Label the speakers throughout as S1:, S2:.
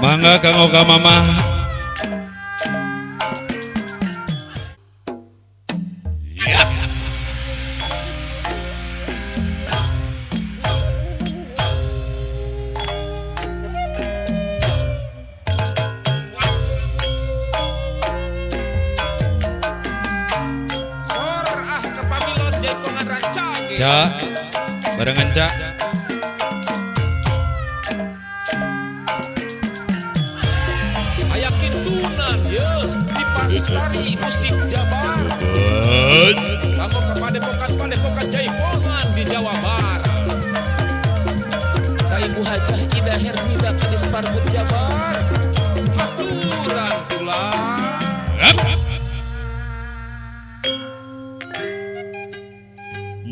S1: Mangga Kang Oka Mamah.
S2: Sor ah ke pamilon jaipongan rancage.
S1: Cak, barengan Cak.
S2: Aya kitunan ye di Pastari Musik Jabar. Kanggo ka padepokan-padepokan jaipongan di Jawa Barat. Ka Ibu Hajah Ida Hermida Kadis Parbud Jabar. Haturan kula.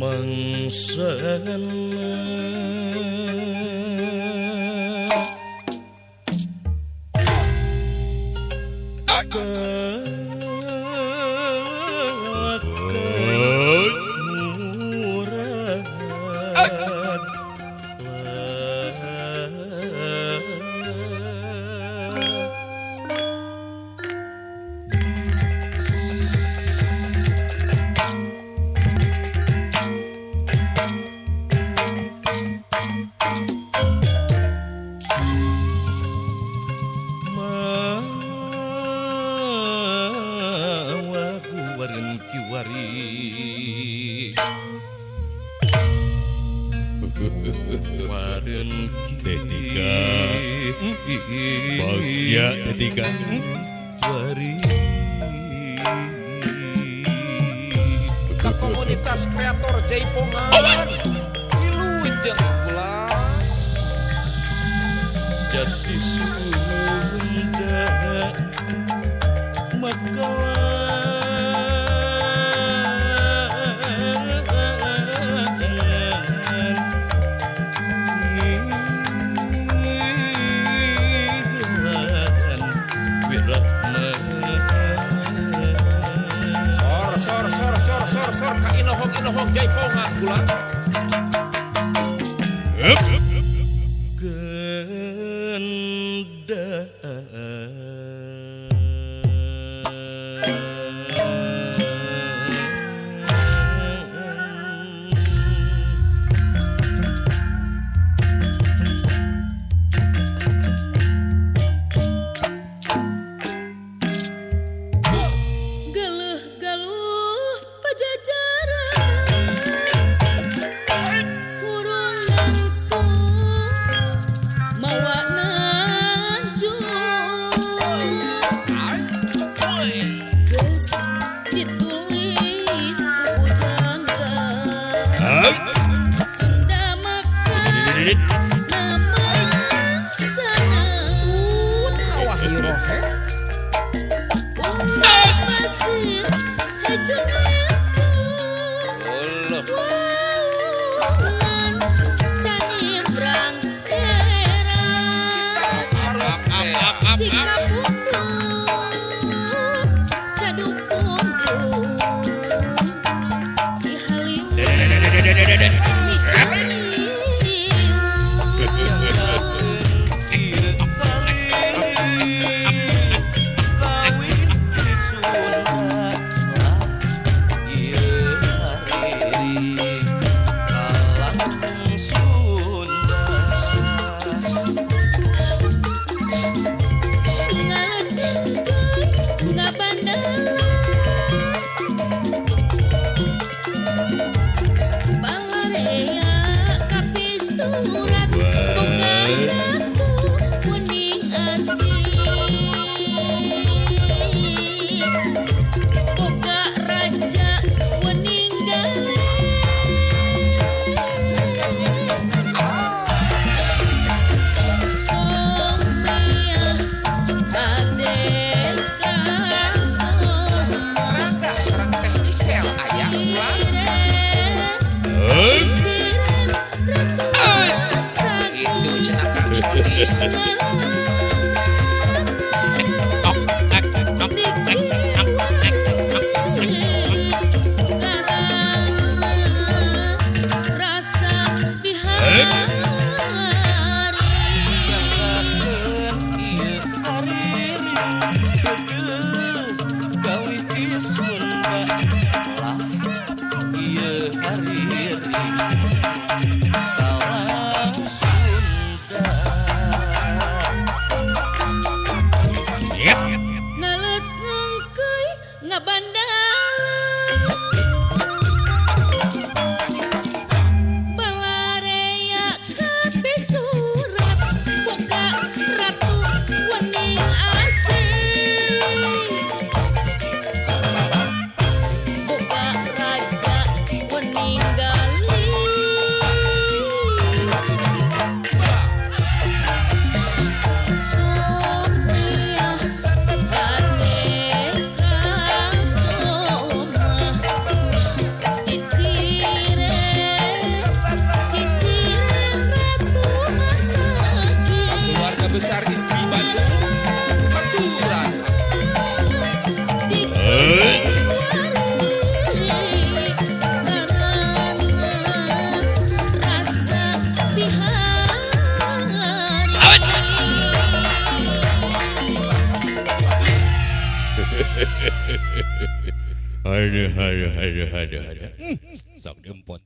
S3: Mangsana
S1: Bagja T3.
S2: Ka komunitas kreator jaipongan. Wilujeng kula.
S3: Jati Sunda maka
S2: Sor sor sor sor sor ka inohong inohong jaipongan kula.
S4: Galuh galuh pajajaran.
S3: Gede gawi ti Sunda lah ieu hariring kalang Sunda.
S4: Naleut ngungkuy ngabandala Balarea kape surat boga ratu wening asing boga raja wening galih. Somiah hate kasomah ciciren ciciren ratu masaki.
S2: Keluarga besar Ismi Bandung haturan.
S4: Dikuari karena rasa bihari.
S1: Aduh, aduh, aduh, aduh, aduh. Sok dempot.